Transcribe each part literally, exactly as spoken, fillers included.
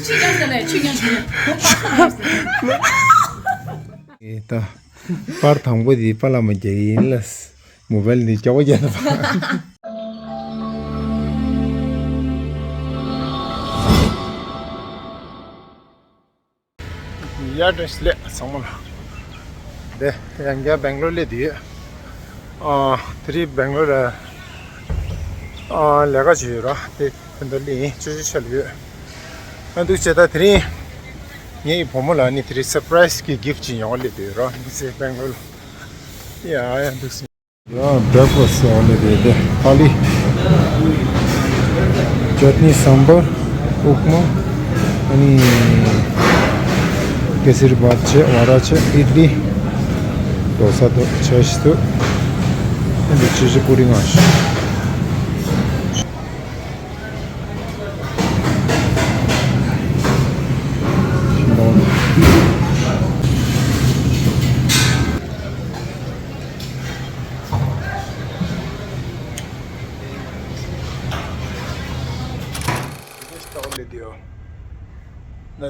ཆུ་རྐྱང་ཟེར་ནས་ཆུ་རྐྱང་བྱུང་། ཨེ་ད། པར་དང་པོ་དེ་པཱ་ལགས་མ་རྒྱག་ཡིན་ལ། མོ་བལ་འདི་རྒྱག་པ་རྒྱག་ད། ཡ་བཀྲ་ཤིས་བདེ་ལེགས་ཚང་མ་ལ། དེ་ཡང་བསྐྱར་སྦེང་ལོར་སླེབས་བསྡད་ཡོད། ཨ། དེ་རིང་སྦེང་ལོར་ལ། ཨ། ལས་ཀ་བྱས་ཡོད་ར། དེ་ཕན་ཐོགས་སླེབས་ཡིན། ཅོ་ཅོ་ཆ་ལ་ཡོད། ཨ་འདུག་བྱས་ད་དེ་རིང་ངའི་བུ་མོ་ལ་ནི་དེ་རིང་སར་པ་རའི་སི་གི་གིཕ་ཊི་ཅིག་ཡོང་བ་སླེབས་བསྡད་ཡོད་ར། དེ་སྦེང་ལོར་ལ། ཡ་ཡ་འདུག་སེ། ཡ་བྷེག་ཕ་སི་ཡོང་ནས་དེ་དེ་ཐ་ལི། ཅོ་ཊི་ནི་སམ་བར། ཨུག་མ། ཨ་ནི་ཀེ་སར་བཱད་བྱས། བ་ར་བྱས། ཨིད་ལི། དོ་ས་དོ་ཆ་ཤི་དོ། ཨ་ནི་ཅི་ཞིག་པུ་རི་ང་ཤི།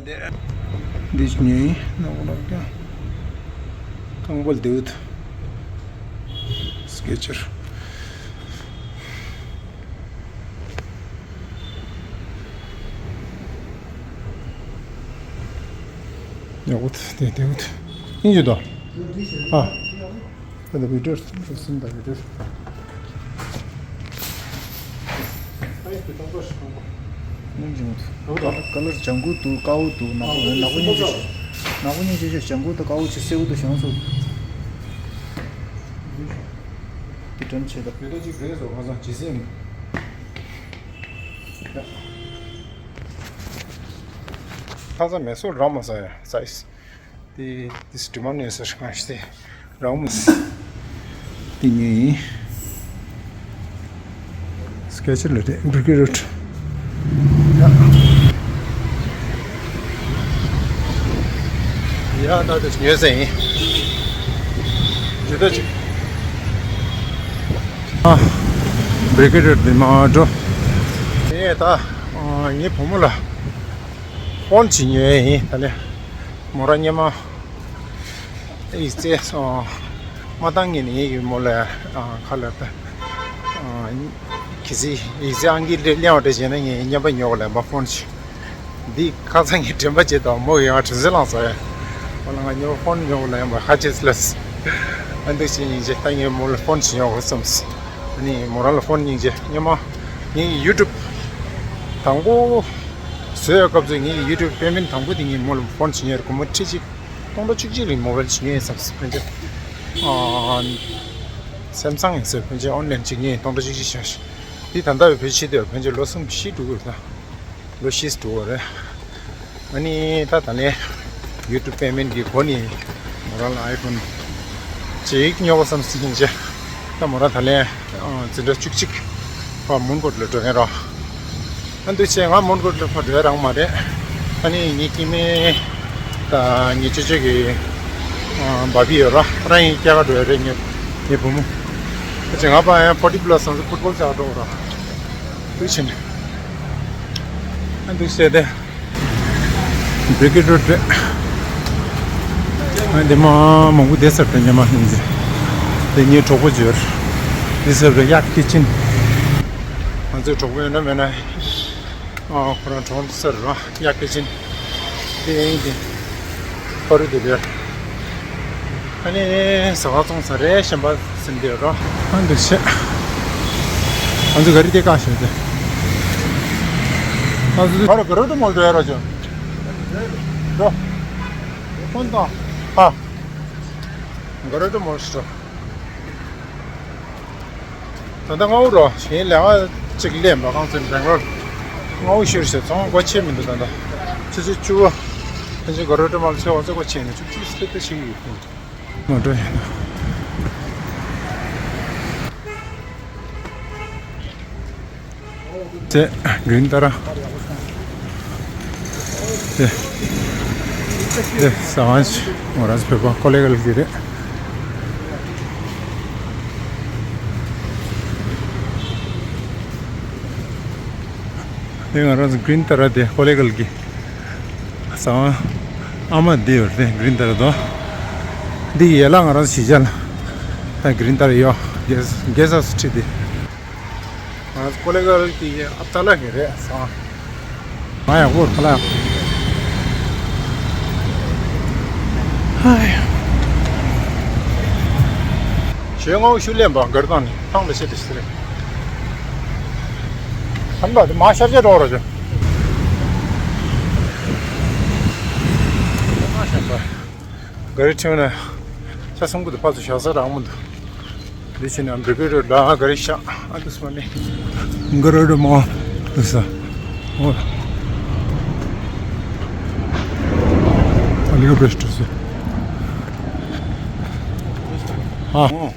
འདི་ཉོས་ཡིན། ནག་པོ་ལགས་ཀྱང་རྐང་པ་ལྡེའུ་དང་སྐེ་ཅར། ཡག་པོ་འདུག་དེ་ལྡེའུ་དང་། ཨིན་ཇུ་དང་། ཨ། ད་ལྟ་བི་ཌིའོ་སུམ་ད་བི་ཌིའོ། སྙིང་རྗེ་མོ་འདུག་ཀ་ལར་ལྗང་གུ་འདུག་དཀར་པོ་འདུག་ནག་པོ། ནག་པོ་སྙིང་རྗེ་ཤོས། ནག་པོ་སྙིང་རྗེ་ཤོས། ལྗང་གུ་དང་དཀར་པོ་བྱས། སེར་པོ་དང་གཞན་སུ། དེ་འགྲེམས་བྱས་ད། བོད་ད་ཅིག་རེད་སོ། ཁ་སང་ཇི་སྲིད། ཁ་སང་མེ་སོར་རང་མ་ཟ་ཡ་ཟ་ཡི། དེ་དེ་སི་ཌི་མ་ནས་སར་གང་ཞིག་དེ་རང་མོས། དེ་ཉོས་ཡིན། སྐེ་ཅར་ལ་རེད། བྷི་རི་གེ་ཌི་རོཌ། ཡ་ད་དེ་ཉོས་ཟིན་ཡིན། ཇི་ལྟ་ཅིག་ཨ། བྷི་རི་གེ་ཌི་རོཌ་དེ་མར་འགྲོ། དེ་ད་ངའི་བུ་མོ་ལ་ཕོན་ཅིག་ཉོས་ཡིན། ད་ལན་མོ་རང་སྔོན་མ་ཡིག་ཚད་སོང་མ་བཏང་ངེས་ནས་ངེད་ཀྱི་མོ་ལ་ཁ་ལ་ད་གི་སི་ཡིག་ཚད་ཨང་ཀི་གླེང་བ་འདྲ་བྱས་ན་ངས་རྔན་པ་ཉོ་གི་ལ་མ་ཕོན་ཅིག་འདི་ཁ་སང་ངས་དྲན་པ་བརྗེད་དང་མོ་ཡང་དྲིན་ཚེ་ལངས་སོང་། ཨེ། ཁོ་ལ་ང་ཉོ་ཕོན་ཉོ་ལ་ཡང་མ་ཁ་ཆེ་ལ། ཨ་འདུག་ཅིག་སྙིང་རྗེ། ད་ངས་མོ་ལ་ཕོན་ཞིག་ཉོ་དགོས་བསམས། ཨ་ནི་མོ་རང་ལ་ཕོན་སྙིང་རྗེ། སྔོན་མ་ངས་ཡུ་ཊུབ་དང་པོ་བཟོས་ཡོད་སྐབས་སུ་ངས་ཡུ་ཊུབ་པེ་མེན་ཊི་དང་པོ་དེ་ངས་མོ་ལ་ཕོན་ཞིག་ཉོས་རེད། སྒོར་མོ་ཁྲི་གཅིག་སྟོང་ཕྲག་བཅུ་གཅིག་ལ་མོ་བལ་ཞིག་ཉོས་བསམས། ཕན་ཆད་སེམ་སང་ཡིན་ཟེར། ཕན་ཆད་ཨོན་ལན་ཅིག་ཉོས། སྟོང་ཕྲག་བཅུ་གཅིག་བྱས། འདི་ད་ལྟ་བའི་བེད་སྤྱོད་དུ་ཡོད། ཕན་ཆད་ལོ་གསུམ་བཞི་འགྲོ་གི་རེད་ད། ལོ་བཞི་འགྲོ་བ་རེད། ཨ་ནི་ད་ད་ལན་ཡུ་ཊུབ་པེ་མེན་ཊི་གི་སྒོ་ནས་མོ་རང་ལ་ཨའི་ཕོན་གཅིག་ཉོ་དགོས་བསམ་སྲིད་ཀྱིན་བྱས། ད་མོ་རང་ད་ལན་འཛིན་གྲྭ་བཅུ་གཅིག་ཕར་མོན་གྷོ་ལ་འགྲོ་མཁན་རེད། ཨ་འདུག་བྱས་ང་མོན་གྷོ་ལ་ཕར་འགྲོ་ཡ་རག་མ་རེད། ཨ་ནི་ངའི་སྐྱེ་དམན་ད་ངའི་ཅོ་ཅོ་གི་བ་བི་ཡོད་ར། ཁོ་རང་ཡང་སྐྱེས་སྐར་འགྲོ་ཡ་རེད། ངའི་ངའི་བུ་མོ། ཨ་ཅེ་ང་པ་ཡང་ཕོར་ཊི་པ་ལ་སི་སང་ཕུཊ་བོལ་རྩེ་ག་འགྲོ་ར། འདུག་བྱས་ནས། ཨ་འདུག་བྱས་ཏེ། བྷི་རི་གེ་ཌི་རོཌ་རེད། ཨ་འདི་མ་མང་པོ་བསྡད་ས་རེད། སྔོན་མ་ཡིན་ཟེར། དེ་ངའི་གྲོགས་པོ་ཅིག་ཡོད་རེད། འདི་ས་རེད། གཡག་ཀི་ཅན། ང་ཚོའི་གྲོགས་པོ་ཡོད་ན་མེད་ན། ཨ་ཁོ་རང་གྲོངས་ས་རེད་པ། གཡག་ཀི་ཅན། དེ་ཡིན་དེ། ཕ་རུ་དེ་བེར། ཨ་ནི་ཟ་ཁང་ཚོང་ས་རེད། གཞན་པ་ཟིན་དེ་རོ། ཨ་འདུག་བྱས། ང་ཚོ་ག་རེ་དེ་བཀག་བཞག་དེ། ང་ཚོ་ག་རེ་ག་རེ་དུ་མོལ་འགྲོ་ཡ་རོ་ཅོ། རོ། ཧོན་ཏོ། ཧ། ག་རེ་དུ་མོལ་ཞིག་རོ། ད་ལྟ་སྔ་པོ་རོ། གཞན་ལས་ཀ་གཅིག་ལས་མ་གང་ཚོད་སྦེང་ལོར་སྔ་པོ་ཤོར་ཞིག་ཚོང་སྒོ་ཕྱེ་མི་འདུག་ད་ལྟ་ཆུ་ཚོད་བཅུ་པ། ཕན་ཆད་ག་རེ་དུ་མོལ་ཚོད་ང་ཚོ་སྒོ་ཕྱེ་ནས་བཅུ་གཅིག་སླེབས་ཏེ་ཞིག་ཡོད། མ་འགྲོ་ཡ། ཚེ་གིན་ཏ་ར། དེ་དེ་ས་ཝང་ཆི་མོ་ར་བོད་པ་ཀོ་ལེ་གལ་གི་རེད། དེ་ང་རང་ཚོ་གྷི་རིན་ཏཱ་ར་དེ་ཀོ་ལེ་གལ་གྱི་ཟ་ཁང་ཨ་མ་དེ་ཡོད་རེད། གྷི་རིན་ཏཱ་ར་དོ། འདི་ཡི་ཡན་ལག་ང་རང་ཚོ་གཞིས་ཆགས་ལ་ད་གྷི་རིན་ཏཱ་ར་ཡོད། གེ་སི་ཧའུ་སི་ཁྲིད་དེ། ང་རང་ཚོ་ཀོ་ལེ་གལ་གྱི་ཨབ་ཙ་ལ་གི་རེད་ཟ་ཁང་། མ་ཡག་པོ་ཁ་ལག་ཧའི། ཞོན་ངོ་ཤུ་ལེན་པ་གར་དང་ནི་ཐང་ལ་ཤེད་དེ་ཤི་རེད། ཁམ་པ་དེ་མ་ཤར་ཤར་འགྲོ་རོགས་བྱོས། མ་ཤར་པ། ག་རེ་ཁྲིད་ན་ཤ་སོང་གི་འདུག་ཕར་ཚུར་བཞག་ས་རག་མི་འདུག་འདི་ཕྱིན་ན་འབྲུ་པའི་རོ་ལ་ག་རེ་ཤ་ཨ་འདུག་སྨ་མེ། ག་རེ་རོ་མོ་འདུག་ས། ཨོ། ཨ་ལི་ག་བེ་སི་ཊི་སུ། ཨ།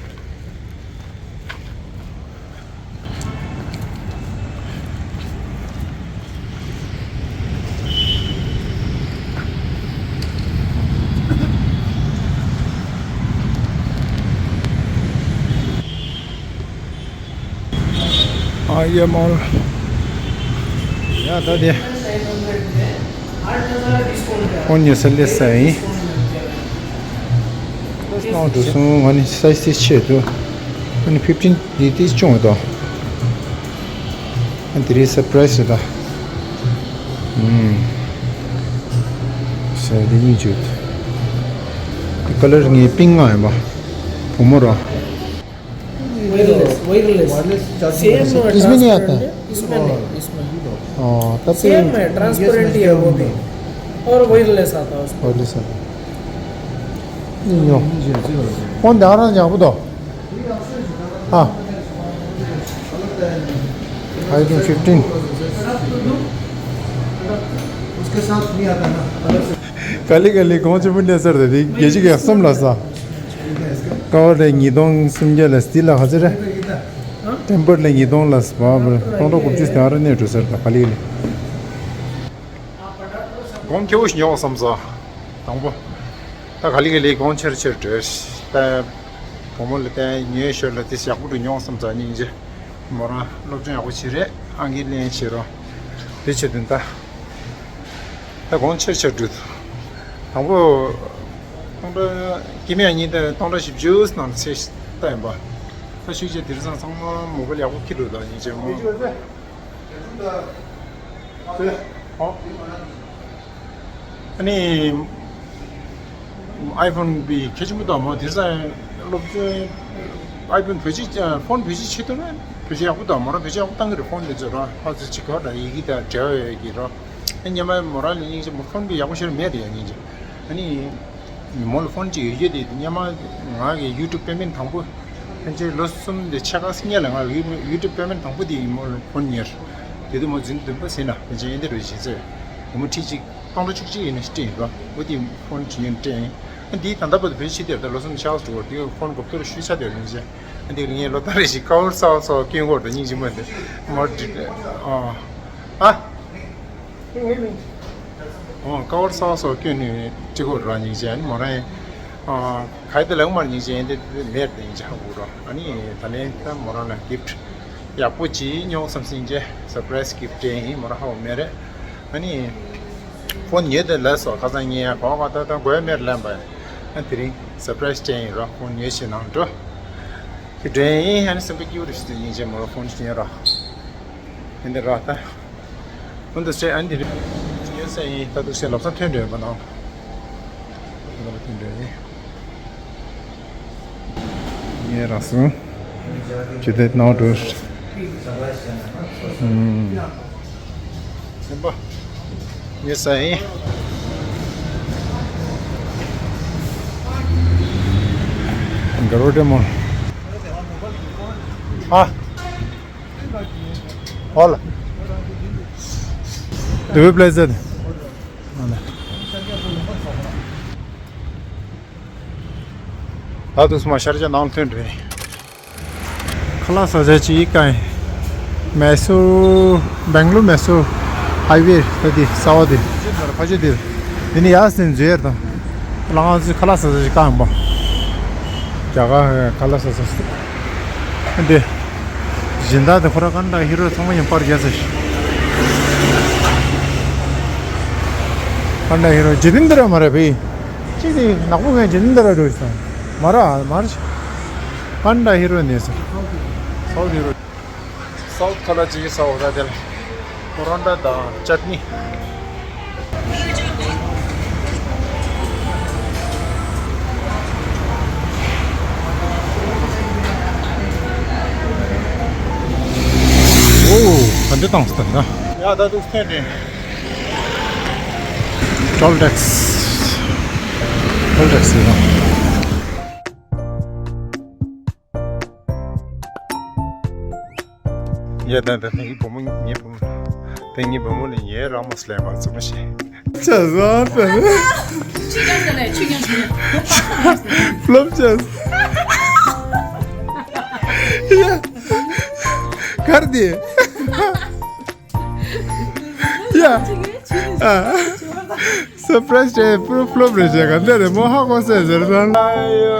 ཨ་ཡེ་མོལ། ཡ་ད་དེ། ཁོང་ཉོ་ས་སླེབས་ས་ཡིན། ནང་དུ་སོང་ང་ནི་སའི་ཛི་ཆེ་འདུག་ཨ་ནི་ཕིབ་ཊིན་དེ་དེ་ཅུང་དོ། ཨ་དེ་རིང་སར་པ་རའི་ཛི་རེད་ད། ཨུམ། ས་དེ་གཉིས་བརྗོད། དེ་ཀ་ལར་ངའི་པིང་ང་ཡིན་པ། བུ་མོ་ར། wireless, wireless. Same इसमें नहीं आता है? इसमें नहीं, इसमें। हाँ, तब तो सेम है, ट्रांसपेरेंट ही है वो भी। और वायरलेस आता है उसमें। वायरलेस आता है। यो। फोन ध्यान रखना, वो दो। हाँ। IPhone fifteen. उसके साथ नहीं आता ना, अलग से। ཀ་ལི་ཀ་ལི་གོང་ཆེན་པོ་གནས་ཚར་དེ་དེ་རྒྱལ་སྤྱི་གི་གསུམ་ལ་ས། ཀ་བ་རེ་ཉིས་སྟོང་སུམ་བརྒྱ་ལ་སྟི་ལ་ག་ཚོད་རེད། ཊེམ་པར་ལ་ཉིས་སྟོང་ལ་སྦ་བར་སྟོང་ཕྲག་དགུ་བཅུ་དེ་ཨ་ར་གནས་འགྲོ་ཟེར་ད་ག་ལི་ལི། གོང་ཁེ་བོ་ཞིག་ཉོ་བསམ་ས། དང་པོ། ད་ག་ལི་ག་ལི་གོང་ཆེར་ཆེར་འགྲོ། ད་བུ་མོ་ལ་ད་ཉོས་ཤོར་ལ་དེ་ཡག་པོ་འགྲོ་ཉོ་བསམ་ས་སྙིང་རྗེ། མོ་རང་སློབ་སྦྱོང་ཡག་པོ་བྱེད་རེད། ཨང་ཀི་ལེན་བྱེད་རོགས། དེ་བྱེད་དུས་ད། ད་གོང་ཆེར་ཆེར་འགྲོ། དང་པོ། སྟོང་ཕྲག་སྐྱེ་དམན་གཉིས་དང་སྟོང་ཕྲག་བཞི་བཅུ་ནང་ཚེ་ལྟ་ཡིན་པ། ད་ཤུགས་ཆེ་དེང་སང་ཚང་མ་མོ་བལ་ཡག་པོ་འཁྱེར་འགྲོ་དང་ཡིན་ཅེས་མོ། ཨ་ནི། ཨའི་ཕོན་པའི་ཁྱད་ཆེན་པོ་དང་མོ་དེང་སང་སློབ་ཆེན། ཨའི་ཕོན་བེད་སྤྱོད་ཕོན་བེད་སྤྱོད་བྱེད་ཐུབ་ན་བེད་སྤྱོད་ཡག་པོ་དང་མོ་རང་བེད་སྤྱོད་ཡག་པོ་བཏང་གི་རེད། ཕོན་དེ་ཚོ་རང་ཕར་ཚུར་བྱེད་ཁ་དང་ཡི་གེ་དང་འབྲེལ་བ་ཡོད་ཀྱི་རོ། ཨ་སྔོན་མ་མོ་རང་ལ་སྙིང་རྗེ་མོ་ཕོན་པའི་ཡག་པོ་ཤོར་མེད་དེ་ཡང་སྙིང་རྗེ། ཨ་ནི། མོ་ལ་ཕོན་གཅིག་ཡོད་རྒྱུ་དེ་སྔོན་མ་ང་གི་ཡུ་ཊུབ་པེ་མེན་ཊི་དང་པོ། ཕན་ཆད་ལོ་གསུམ་དེ་ཕྱེད་ཀ་སྔོན་ལ་ང་ཡུ་ཊུབ་པེ་མེན་ཊི་དང་པོ་དེ་ཡིན་མོ་ལ་ཕོན་ཉེར། དེ་དུས་མོ་འཛིན་བདུན་པ་ཟིན་ན་ཕན་ཆད་ཡིན་དེ་རུ་བྱེད་ཚེ། དེ་མོ་ཁྲི་གཅིག་སྟོང་ཕྲག་བཅུ་གཅིག་ཡིན་ན་སྤྲད་ཡིན་རོ། འོ་དེ་ཕོན་གཅིག་ཡིན་སྤྲད་ཡིན། ཨ་འདིའི་ད་ལྟ་བར་དུ་བེད་སྤྱོད་དེ་ད་ལོ་གསུམ་ཕྱེད་ཀ་འགྲོ་བར་དེ་ཕོན་གོ་བསྡུར་ཞུས་ཚར་དེ་རུ་ཡིན་ཚེ། ཨ་འདི་ལ་ངས་ལོ་ལྟར་རེ་བཞིན་ཀ་བར་གསར་པ་ཚོ་སྐྱོན་འཁོར་དང་སྙིང་རྗེ་མོ་འདི་མ་འགྲིག་ཨ། ཨ། ཨོ་ཀ་བར་གསར་པ་ཚོ་སྐྱོན་ནས་གཅིག་པོ་རང་སྙིང་རྗེ་ཨ་ནི་མོ་རང་ཨ། ག་ཡི་དེ་ལག་མར་སྙིང་རྗེ་ཡིན་དེ་མེད་དེ་སྙིང་རྗེ་ཧ་གོ་རོ། ཨ་ནི་ད་ལན་ད་མོ་རང་ལ་གིཕ་ཊི་ཡག་པོ་ཅིག་ཉོ་བསམ་སྙིང་རྗེ་སར་པ་རའི་ཛི་གིཕ་ཊི་ཡིན་མོ་རང་ཧ་གོ་མེད་རེད། ཨ་ནི་ཕོན་ཉོས་དེ་ལས་སོ་ཁ་སང་ངས་གོ་ག་ད་ད་དགོས་མེད་ལབ་པ། ཨ་དེ་རིང་སར་པ་རའི་ཛི་ཡིན་རོ། ཕོན་ཉོས་ཤེས་ནང་འགྲོ། གིཕ་ཊི་ཡིན་ཨ་ནི་སེམས་པ་སྐྱིད་པོ་རེད་ཤི་དེ་སྙིང་རྗེ་མོ་རང་ཕོན་ཉོས་རོ། ཡིན་དེ་རོ་ད། ཁོང་དུ་སྤྲད་ཨ་ནི་དེ་རིང་ཡོད་ས་ཡིན། ད་དུ་སེ་ལབ་ས་ཐོན་འདྲ་ཡོད་པ་ནང་། ལབ་ཐོན་འདྲ་ཡིན། ངས་རག་སོང་། ཇི་ལྟར་ནང་དུ། ཨུམ། སེམས་པ། ཡོད་ས་ཡིན། ག་རོ་ཏེ་མོ། ཨ། Hola. Do you play that? ད་དུས་མ་ཤར་ཇ་ནང་ཐོན་རེད། ཁ་ལག་ཟ་ཇ་ཅིག་ག་ཡིན། མེ་སོར། སྦེང་ལོར་མེ་སོར་ཧའི་ཝེ་ད་དེ་གསར་པ་དེ། ཕ་ཆོས་དེ། འདི་ནི་ཡག་སེ་མཛོད་ཡར་དང་། ལ་ང་ཚོའི་ཁ་ལག་ཟ་ས་ཞིག་བཀག་ཡིན་པ། རྒྱ་གར་ཁ་ལག་ཟ་ས་ཞིག་འདི། སྦྱིན་བདག་དེ་ཁོ་ར་ག་འདྲ་ཧི་རོ་ཚང་མ་ཡང་པར་རྒྱག་ས་ཞིག་ཕན་ཌ་ཧི་རོ་ཇི་ཏིན་དི་ར་མ་རེད་པས། གཅིག་དེ་ནག་པོ་མཁན་ཇི་ཏིན་དི་ར་འགྲོ་ཡོད་སོང་། མ་ར་མ་ར། ཕན་ཌ་ཧི་རོ་ནས་སོང་། སའུ་ཐི་ཧི་རོ། སའུ་ཐི་ཁ་ལ་ཅིག་ས་འོ་ད་དེ་ལ། པ་རོན་ཊ་དང་ཅཊ་ནི། ཨོ། ད་འདི་བཏང་སྟེ་ན། ཡ་ད་དུ་སྟེ་ནི། ཊོལ་ཊེག་སི། ཊོལ་ཊེག་སི་ཡིན་ན། ཡ་ད་ད་ངའི་བུ་མོ་ངའི་བུ་མོ། ད་ངའི་བུ་མོ་ནི་ངའི་རང་མོ་སླེབས་པ་ཙམ་ཞིག་ཆ་ཟ་ཕེ། ཆུ་རྐྱང་ཟ་ལེ་ཆུ་རྐྱང་ཟ་ལེ། ལོབ་ཆས། ཡ། གར་དེ། ཡ། ཨ། སར་པ་རའི་སི་ཆེ་པུ་རོ་ཕློབ་རེ་བྱས་ག་འདི་རེ་མོ་ཧ་གོ་སེ་ཟེར་སོང་། ཨ་ཡོ་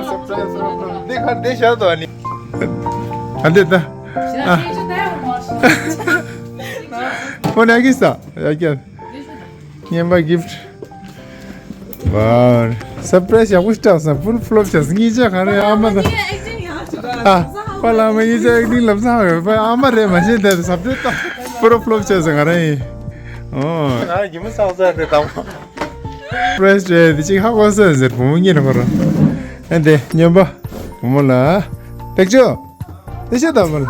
སར་པ་རའི་སི་ཕློབ་ཕློབ་འདི་གར་འདི་བཞག་དོ་ནི། ཨ་འདི་ད། ཨ། ཨོ་ན་གི་ས་ཡ་ཀྱ། ངན་པ་གིཕ་ཊི། ཝའོ། སར་པ་རའི་སི་ཡག་པོ་ཞིག་སྤྲད་སོང་། ཕུལ་ཕློབ་བྱས་སོང་། གཉིས་ཆ་ག་རེ་ཨ་མ་ད། ཨ། པ་ལ་མ་གཉིས་ཆ་ཨེག་ཊིང་ལབ་ཚར་བས་པ་ཨ་མ་རེད་མ་ཤེས་ད་སར་པ་རའི་སི་ད་ཕུལ་ཕློབ་བྱས་སོང་ང་རང་ཡིན། ཨོ། ང་གི་མོ་སང་ས་རེད་དམ། སར་པ་རའི་སི་བྱས་དེ་ཅིག་ཧ་གོ་སོང་ཟེར་བུ་མོ་གཉིས་ནས་ཁོ་རང་། ཨ་འདི་ངན་པ། བུ་མོ་ལ། ཐེག་ཆོ། དེ་ཤེས་དང་མོ་ལ།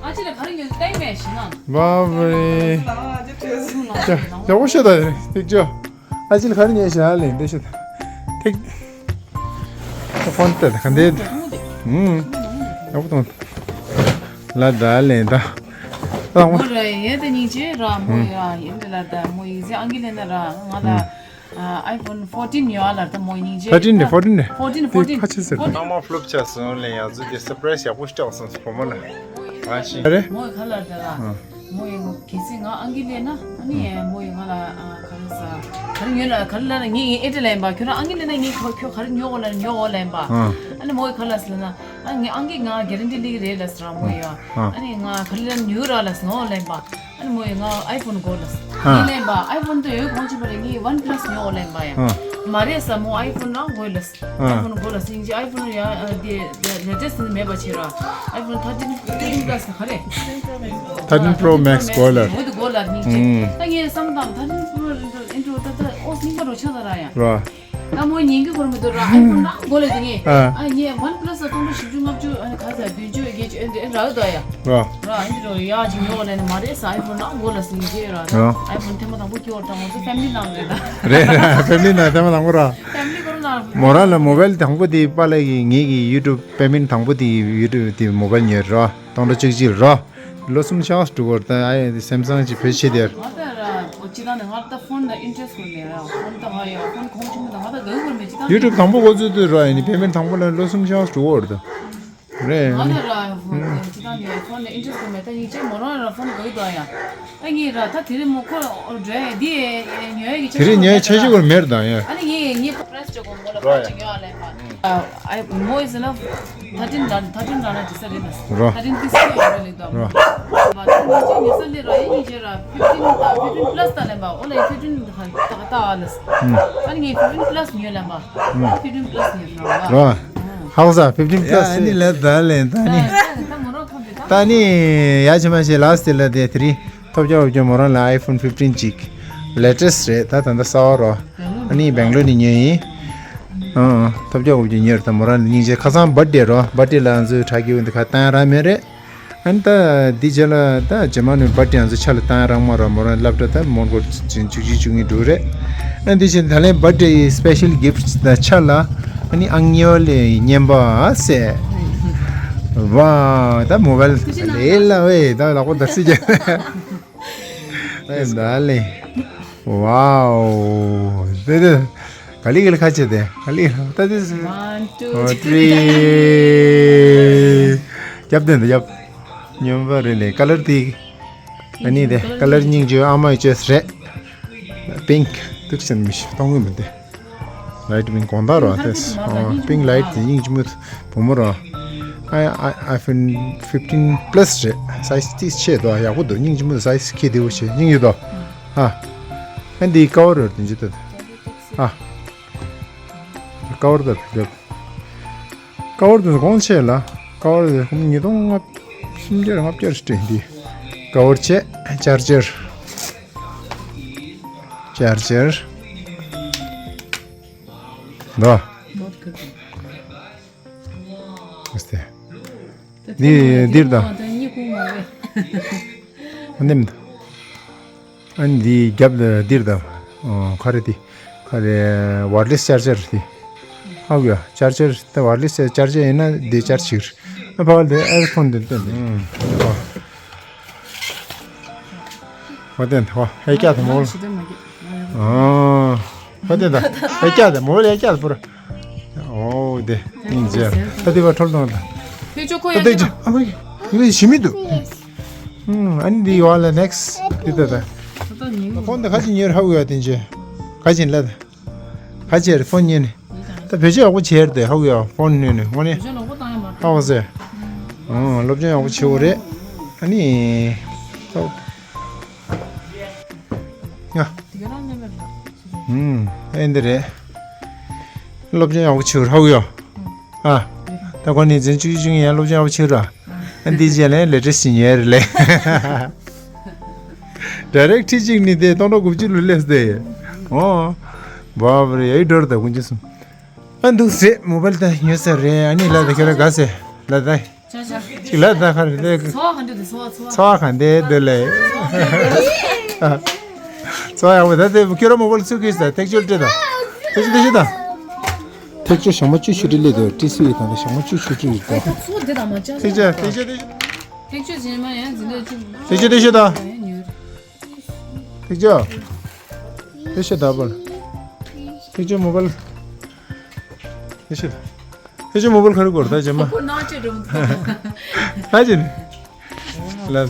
ཨ་ཅི་ལ་ག་རེ་ཉོས་ཏེང་མེད་ཤི་ན། བ་བ་རེ། ཡག་པོ་ཤེས་དང་ཐེག་ཆོ། ཨ་ཅི་ལ་ག་རེ་ཉོས་ཤ་ལེན་དེ་ཤེས་དང་། ཐེག་ད་ཕོན་ཏེ་ག་འདེད། ཧུམ། ཡག་པོ་གཏོང་། ལ་ད་ལེན་ད། ལ་མོ། མོ་ར་ཡེ་ད་སྙིང་རྗེ་ར་མོ་ཡ་ཡིན་ད་ལ་ད་མོ་ཡིག་ཚད་ཨང་ཀི་ལེན་ན་ར་ང་ད། ཨ་ཨའི་ཕོན་ཕོར་ཊིན་ཡོད་ཨ་ལ་ད་མོ་སྙིང་རྗེ། ཐར་ཊིན་རེད་ཕོར་ཊིན་རེད། ཕོར་ཊིན་ཕོར་ཊིན། ཁ་ཆེ་ཟེར། ཕོར་ཊིན། ཨ་མ་ཕློབ་ཆགས་སོང་ལེ་ཡ་ཛུ་དེ་སར་པ་རའི་སི་ཡག་པོ་ཞིག་སྤྲད་སོང་བུ་མོ་ལ། ཨ་ཤི། རེད། མོ་ཡི་ཁ་ལ་ད་ལ། ཨ། མོ་ཡི་གལ་སྲིད་ང་ཨང་ཀི་ལེན་ན་ཨ་ནི་མོ་ཡི་ང་ལ་ཨ་ག་རེ་ཟ། ག་རེ་ཉོས་ལ་ག་རེ་ལ་ངས་ངས་ཨེ་ཏྲ་ལེན་པ་ཁྱོད་རང་ཨང་ཀི་ལེན་ན་ངས་ཁྱོད་ཁྱོད་ག་རེ་ཉོ་གོ་ལ་ཉོ་གོ་ལེན་པ། ཨ། ཨ་ནི་མོ་ཡི་ཁ་ལ་ཟེར་ན། ཨ་ངས་ཨང་ཀི་ང་གེ་རན་ཊི་ལི་གི་རེད་ལ་ཟེར་མོ་ཡི། ཨ། ཨ་ནི་ང་ག་རེ་ལེན་ཉོ་ར་ལ་ཟེར་ནོ་ལེན་པ། ཨ་ནི་མོ་ཡི་ང་ཨའི་ཕོན་དགོས་ལ་ཟེར། ཨ། ངས་ལེན་པ་ཨའི་ཕོན་དུ་ཡོད་གོང་ཆེན་པ་རེད་ངས་ཝན་པ་ལ་སི་ཉོ་ལེན་པ་ཡ། ཨ། མ་རེད་ས་མོ་ཨའི་ཕོན་རང་དགོས་ལ་ཟེར། ཨ། ཨའི་ཕོན་དགོས་ལ་ཟེར་ཡིན་གྱི་ཨའི་ཕོན་ཡ་དེ་ལེ་ཊེ་སི་ཊི་མེད་པ་བྱེད་ར། ཨའི་ཕོན་ཐར་ཊིན་ཐར་ཊིན་པ་ལ་སི་ག་རེད། ཐར་ཊིན་པོ་རོ་མེག་སི་དགོས་ལ། མོ་དུ་དགོས་ལ་ནི་ཅེ། ཨ། ད་ངས་བསམ་དང་ཐར་ཊིན་པོ་རོ་ཨིན་ཊྲོ་ད་ད་ཨོ་སྙིང་པ་རོ་ཆགས་ད་ར་ཡ། ར། ད་མོ་ཉན་གི་གོར་མི་འདུག་ར། ཨའི་ཕོན་རང་དགོས་ལ་དེ་ངས། ཨ། ཨ་ངས་ཝན་པ་ལ་སི་སྟོང་ཕྲག་བཞི་བཅུ་ལྔ་བཅུ་ཨ་ནི་ག་ས་བདུན་ཅུ་བརྒྱད་ཅུ་ཨེ་འདྲ་ཨེ་རག་ད་ཡ། ར། ར་ཨེ་འདྲ་རོ་ཡ་ཅིག་ཉོ་ལ་ནི་མ་རེད་ས་ཨའི་ཕོན་རང་དགོས་ལ་སི་ཡིན་གྱི་ར། ར། ཨའི་ཕོན་ཐེངས་མ་དང་པོ་སྐྱོར་དང་ང་ཚོ་ཕེ་མི་ལི་ནང་རེད་ད། རེད་ར་ཕེ་མི་ལི་ནང་ཐེངས་མ་དང་པོ་ར། ཕེ་མི་ལི་གོར་ནང་། མོ་རང་ལ་མོ་བེལ་དང་པོ་དེ་པཱ་ལགས་ཀྱིས་ངེད་ཀྱི་ཡུ་ཊུབ་པེ་མེན་ཊི་དང་པོ་དེ་ཡུ་ཊུབ་དེ་མོ་བེལ་ཉོས་ར། སྟོང་ཕྲག་གཅིག་གཅིག་ར། ལོ་གསུམ་ཤག་འགྲོ་གོ་ར་ད་ཨ་ཡ་སེམ་སང་ཅིག་བེད་ཤེས་དེར། ང་ད་ར་ཅི་ད་ནི་ང་ད་ཕོན་ད་ཨིན་ཊ་རེ་སི་ཊི་ཡོད་མེད་ར། ཕོན་ད་ང་ཡ་ཕོན་གོང་ཆུང་ད་ང་ད་ག་གོ་མེད་ཅི་ད་ནི། ཡུ་ཊུབ་དང་པོ་འགོ་བཙུགས་དུས་ར་ཡིན་ནི་པེ་མེན་ཊི་དང་པོ་ལ་ལོ་གསུམ་ཤག་འགྲོ་གོ་ར་ད། རེད། ང་ད་ར་ཅི་ད་ནི་ཕོན་ད་ཨིན་ཊ་རེ་སི་ཊི་མེད་ད་ཡིན་ཅེ་མོ་རང་ར་ཕོན་ག་གི་ད་ཡ། ད་ངས་ར་ད་དེ་རིང་མོ་ཁོ་འགྲོ་ཡ་འདི་ཉོ་ཡ་གི་དེ་རིང་ཉོ་ཡ་ཆ་ཤས་གོར་མེད་ད་ཡ། ཨ་ནི་ངས་ངས་ཕ་རེ་སི་ཅོ་གོ་མོ་ལ་ཕ་རེ་སི་ཅོ་ཉོ་ཡ་ལེན་པ། ཨ་མོ་ཡི་ཟེར་ན། ཐར་ཊིན་ར་ཐར་ཊིན་ར་ན་ཇི་ས་རེད་ན། ར། ཐར་ཊིན་ཏི་སི་ཡོད་རེད་ལེགས་དང་། ར། བ་ཐར་ཊིན་ཅི་ཉི་ས་ལེ་ར་ཡིན་ཉི་ཅེ་ར་ཕིབ་ཊིན་ད་ཕིབ་ཊིན་པ་ལ་སི་ད་ལེན་པ་ཨོ་ལེ་ཕིབ་ཊིན་ད་ད་ཨ་ལ་སི། ཨ་ནི་ངས་ཕིབ་ཊིན་པ་ལ་སི་ཉོས་ལེན་པ། ཕིབ་ཊིན་པ་ལ་སི་ཉོས་ལེན་པ། ར། ཧའོ་ས་ཕིབ་ཊིན་པ་ལ་སི། ཨ་ནི་ལ་ད་ལེན་ད་ནི། ད་མོ་རང་ཁམས་རེད་ད། ད་ནི་ཡ་ཆེ་མ་ཤེས་ལ་སི་དེ་ལ་དེ་དེ་རིང་། ཐོབ་རྒྱག་འོབ་ཀྱང་མོ་རང་ལ་ཨའི་ཕོན་ཕིབ་ཊིན་ཅིག་ལེ་ཊེ་སི་ཊི་རེད་ད་ད་ལྟ་གསར་པ་རོ། ཨ་ནི་སྦེང་ལོར་ནས་ཉོས་ཡིན། ཨང་ཐོབ་རྒྱག་འོབ་ཀྱང་ཉོས་རེད་ད་མོ་རང་ལ་སྙིང་རྗེ་ཁ་སང་བར་ཐ་ཌེ་རོ་བར་ཐ་ཌེ་ལ་ང་ཚོའི་ཕྲུ་གུ་འདི་ག་བཏང་རག་མེད་རེད། ཨ་ནི་ད་འདི་རྗེས་ལ་ད་རྗེས་མ་ནས་བར་ཐ་ཌེ་ང་ཚོ་ཆ་ལ་བཏང་རག་མ་རོ་མོ་རང་སློབ་གྲྭ་ད་མོན་གྷོ་བཅུ་གཅིག་བཅུ་གཉིས་འགྲོ་རེད། ཨ་ནི་འདི་བཞིན་ད་ལན་བར་ཐ་ཌེ་ཡི་སི་པེ་ཤལ་གིཕ་ཊི་ད་ཆ་ལ་ཨ་ནི་ཨང་གཉིས་པ་ལས་རྔན་པ་ཟེར། ཝའོ། ད་མོ་བལ་ལས་ལ་ཝེ་ད་ལག་པ་འདར་སི་རྒྱག་ད་ལེ། ཝའོ། དེ་དེ་ག་ལི་ག་ལི་ཁ་ཆེ་དེ་ག་ལི་ད་དེ་སུ། One, two, three. རྒྱབ་དེ་འདི་རྒྱབ། རྔན་པ་རེད་ལེ་ཀ་ལར་དེ། ཨ་ནི་དེ་ཀ་ལར་སྙིང་རྗེ་ཨ་མ་ཡི་ཅོས་རེད། པིང་ཀི་འདུག་སེ་མི་ཤེས་གཏོང་གི་མི་འདུག་ལའིཊ་པིང་གོང་ད་རོ་དེ། པིང་ལའིཊ་དེ་སྙིང་རྗེ་མོ་བུ་མོ་རོ། ཨ་ཨ་ཨའི་ཕོན་ཕིབ་ཊིན་པ་ལ་སི་རེད། སའི་ཛི་ཏིས་ཆེ་དོ་ཡག་པོ་འདུག་སྙིང་རྗེ་མོ་སའི་ཛི་ཁེ་དེ་བོ་ཆེ་སྙིང་རྗེ་དོ། ཨ། ཨ་འདི་ཀ་བར་རེད་དེ་འཇི་ལྟ། ཨ། ཀ་བར་ད་རྒྱབ། ཀ་བར་དེ་གོང་ཆེ་ལ། ཀ་བར་དེ་ཉིས་སྟོང་ལྔ་སུམ་བརྒྱ་ལྔ་བརྒྱ་སྤྲད་འདི། ཀ་བར་ཆེ། ཅར་ཅར། ཅར་ཅར། འདུག་ཨ་སྟེ། འདི་འདིར་ད། འདི་མི་འདུག་ཨ་ནི་འདི་རྒྱབ་ལ་འདིར་ད། ཨོ་ག་རེ་འདི། ག་རེ་ཝར་ལེ་སི་ཅར་ཅར་འདི། ཧ་གོ་ཡ། ཅར་ཅར་ད་ཝར་ལེ་སི་ཅར་ཅར་ཡིན་ན་འདི་ཅར་ཅིག་ཨ་ཕ་ལ་ཨེར་ཕོན་འདི་སྟོན་ཏེ། ཨོ་དེ་འདི་ཧ་ཧེ་ཀྱ་ད་མོ་ལ། ཨོ་ཧ་དེ་ད་ཧེ་ཀྱ་ད་མོ་ལ་ཧེ་ཀྱ་ད་པུ་ར། ཨོ་དེ་ཡིན་ཟེར། ད་དེ་བ་ཁྲོལ་དང་ད། ཕེ་ཆོ་ཁོ་ད་ཡ་དེ་ཅི་ཨ་མ་ཡི་ཞི་མི་འདུག་ཨ་ནི་འདི་ཡོད་ལ་ནེག་སི་འདི་ད་ད། ཕོན་ད་ག་ཅི་ཉེར་ཧ་གོ་ཡ་དེ་ཅི་ག་ཅི་ལ་ད། ག་ཅི་རེད་ཕོན་ཉེ་ནི། ད་བེད་སྤྱོད་ཡག་པོ་བྱས་རེད་དེ་ཧ་གོ་ཡ་ཕོན་ཉེ་ནི་དངོས་གནས་ཧ་གོ་ཟེར། ཨོ་སློབ་སྦྱོང་ཡག་པོ་བྱེད་འོ་རེད། ཨ་ནི། ཡ། ཨུམ། ཨེ་འདི་རེད། སློབ་སྦྱོང་ཡག་པོ་བྱེད་རོགས་ཡོ། ཨ། ད་གོ་ནི་འཛིན་བཅུ་བཅུ་ཡང་སློབ་སྦྱོང་ཡག་པོ་བྱེད་ར། ཨ་འདི་རྗེས་ལ་ལེ་ཊེ་སི་ཉོས་རེད་ལེ། ཌའི་རེག་ཊི་གཅིག་ནི་དེ་སྟོང་ཕྲག་དགུ་བཅུ་ལ་སླེབས་ཏེ། ཨོ། བབ་རེ་ཡའི་འགྲོ་ར་ད་ཀུན་ཅི་སུམ། ཨ་འདུག་ཟེ་མོ་བལ་ད་ཉོས་ས་རེད། ཨ་ནི་ལ་ད་ཁྱོད་ར་དགའ་ཟེ་ལ་ད། ཅིག་ལ་ད་ཁ་རེ་ད། ཚོ་ག་འདྲ་དེ་ཚོ་ཚོ། ཚོ་ག་འདྲ་དེ་ལེ། ཚོ་ཡག་པོ་ད་དེ་ཁྱོད་ར་མོ་བལ་ཚུགས་ཀྱི་ས་ཐེག་ཆོལ་སྤྲད་ད། ཐེག་ཆོལ་ཐེག་ཆོལ་ད། ཐེག་ཆོལ་ཞང་མ་བཅུ་ཆུ་ཏི་ལེ་དེ་ཏི་སུ་ཡི་ད་ད་ཞང་མ་བཅུ་ཆུ་ཏི་ཡི་ད། ཚོ་དེ་ད་མ་ཅང་། ཐེག་ཆོལ་ཐེག་ཆོལ་ཐེག་ཆོལ། ཐེག་ཆོལ་རྗེས་མ་ཡང་འཛིན་གྲྭ་བཅུ། ཐེག་ཆོལ་ཐེག་ཆོལ་ད། ཡང་ཉོས། ཐེག་ཆོལ། ཐེག་ཆོལ་ད་བལ། ཐེག་ཆོལ་མོ་བལ། ཐེག་ཆོལ་ད། ཐེག་ཆོལ་མོ་བལ་ཁ་རུ་གོར་ད་རྗེས་མ། ཁོ་ནང་ཆེ་འགྲོ་མི་ཐུབ། ད་རྗེས་ནི། ལ།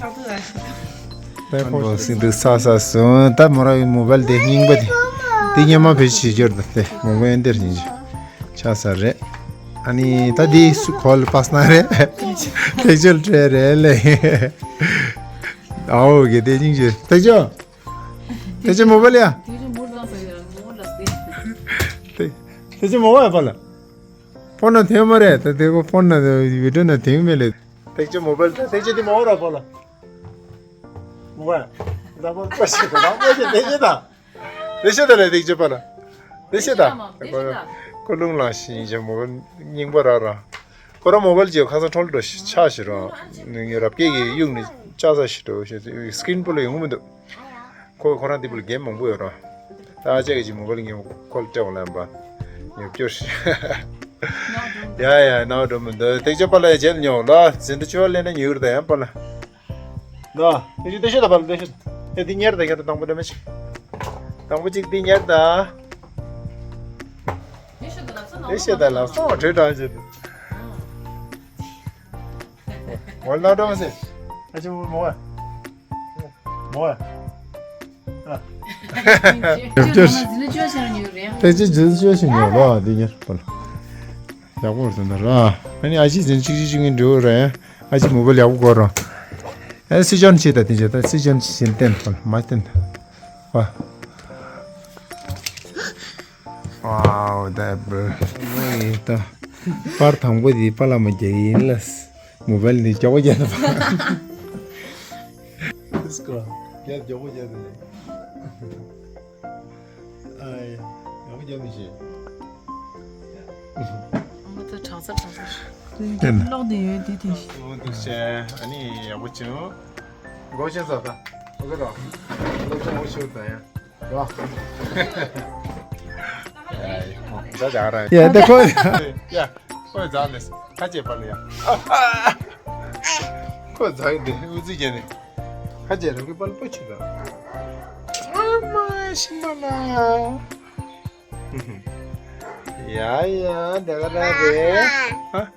ད་ཁོ་སིང་དུ་ས་ས་སོང་ད་མོ་ར་ཡི་མོ་བལ་དེ་རྙིང་པ་དེ། དེ་སྙེ་མ་བེད་ཤི་འབྱོར་ད་དེ་མོ་བལ་འདིར་རྙིང་ཆ་ས་རེད། ཨ་ནི་ད་དེ་སུ་ཁོལ་པ་སྣ་རེད། ཐེག་ཆོལ་སྤྲད་རེད་ལེ། ཨའོ་གེ་དེ་སྙིང་རྗེ་ཐེག་ཆོལ། ཐེག་ཆོལ་མོ་བལ་ཡ། ཐེག་ཆོལ་མོ་བལ་ཡ་པ་ལ། ཕོན་ན་ཐེག་མ་རེད་ད་དེ་ཁོ་ཕོན་ན་བི་ཌིའོ་ན་ཐེག་མེད་ལེ། ཐེག་ཆོལ་མོ་བལ་ད་ཐེག་ཆོལ་དེ་མོ་བལ་ར་པ་ལ། མོ་བལ། ད་པ་པ་ཤི་ད་པ་ཤི་ཐེག་ཆོལ་ད། ཐེག་ཆོལ་ད་ལེ་ཐེག་ཆོལ་པ་ལ། ཐེག་ཆོལ་ད། ཀོ་ལུང་ལ་ཤི་ཡིན་ཅང་མོ་བལ་རྙིང་པ་ར་ར། ཁོ་ར་མོ་བལ་ཅིག་ཁ་སང་ཁྲོལ་འགྲོ་ཆག་ཤི་ར། ངའི་རབ་རྒྱས་ཀྱི་གཡུག་ནི་ཆག་ས་ཤི་འགྲོ་ཤི་སི་ཀྲིན་པོ་ལ་ཡོང་མི་འདུག་ཁོ་ཁོ་རང་འདི་པུ་ལ་གེམ་མང་པོ་ཡོད་ར། ད་ཨ་ཅག་གི་ཅིག་མོ་བལ་ངས་ཁོ་ལ་སྤྲད་འོང་ལབ་པ། ཉོ་སྐྱོར་ཤི། ཡ་ཡ་ནའོ་འགྲོ་མི་འདུག་ཐེག་ཆོལ་པ་ལ་ཡ་རྗེས་ལ་ཉོ་ལ་འཛིན་གྲྭ་བཅུ་པ་སླེབས་ན་ཉོ་གི་རེད་ད་ཡང་པ་ལ། ད་ཐེག་ཆོལ་ཐེག་ཆོལ་ད་པ་ལ་ཐེག་ཆོལ་ད། ཡ་འདི་ཉར་ད་ཁྱེད་ད་དང་པོ་འདྲ་མི་ཤི། དང་པོ་ཅིག་འདི་ཉར་ད། ཐེག་ཆོལ་ད་ལབ་སོང་བྲོས་དྲགས་བྱེད་དུ། ངོ་ལ་འགྲོ་མ་ཟེར། ཨ་ཅེ་མོ་བ། མོ་བ། ཨ། ཐེག་ཆོལ་འཛིན་གྲྭ་བཅུ་པ་ཞིག་ཉོས་རེད། ཐེག་ཆོལ་འཛིན་གྲྭ་བཅུ་པ་ཞིག་ཉོས་ལ་འདི་ཉར་པ་ལ། ཡག་པོ་རེད་ཟེར་ན་ར། ཨ་ནི་ཨ་ཅེ་འཛིན་གཅིག་གཅིག་གཅིག་ངན་འགྲོ་ར། ཨ་ཅེ་མོ་བལ་ཡག་པོ་གོ་ར། ཨ་སི་ཅོན་ཆེ་ད་དེ་ཆེ་ད་སི་ཅོན་ཆེ་བསྟན་པ་ལ་མ་བསྟན་ད། ཝ། ཝའོ་ད་བུ་ནི་ད་པར་དང་པོ་དེ་པ་ལ་མ་རྒྱག་ཡིན་ལ། མོ་བལ་ནི་མགྱོགས་པོ་རྒྱག་ད་པ། སི་ཀོ་རྒྱག་མགྱོགས་པོ་རྒྱག་ད་ནི། ཨ་ཡ་ཡག་པོ་རྒྱག་མི་ཤེས། མ་ད་དྲག་ཚར་དྲག་ཚར། དེ་ན་གློག་དེ་ཡོད་དེ་དེ་ཤི། འདུག་ཅེ་ཨ་ནི་ཡག་པོ་བྱུང་། སྒོ་ཕྱེ་ས་ད། ཨོ་ཁེ་རོ། སློབ་སྦྱོང་ཨོ་ཤོར་ད་ཡ། རོ། ཡ་ད་ཁོ། ཡ་ཁོ་ཛ་ནས་ཁ་ཅེ་པ་ལ་ཡ། ཁོ་ཛ་གི་འདི་ཨུ་ཙི་ཅེ་ནས། ཁ་ཅེ་རང་གི་པ་ལ་པོ་ཆུ་ད། ཨ་མ་ཤི་མ་ལ། ཡ་ཡ་ད་ག་ད་རེད། ཧ།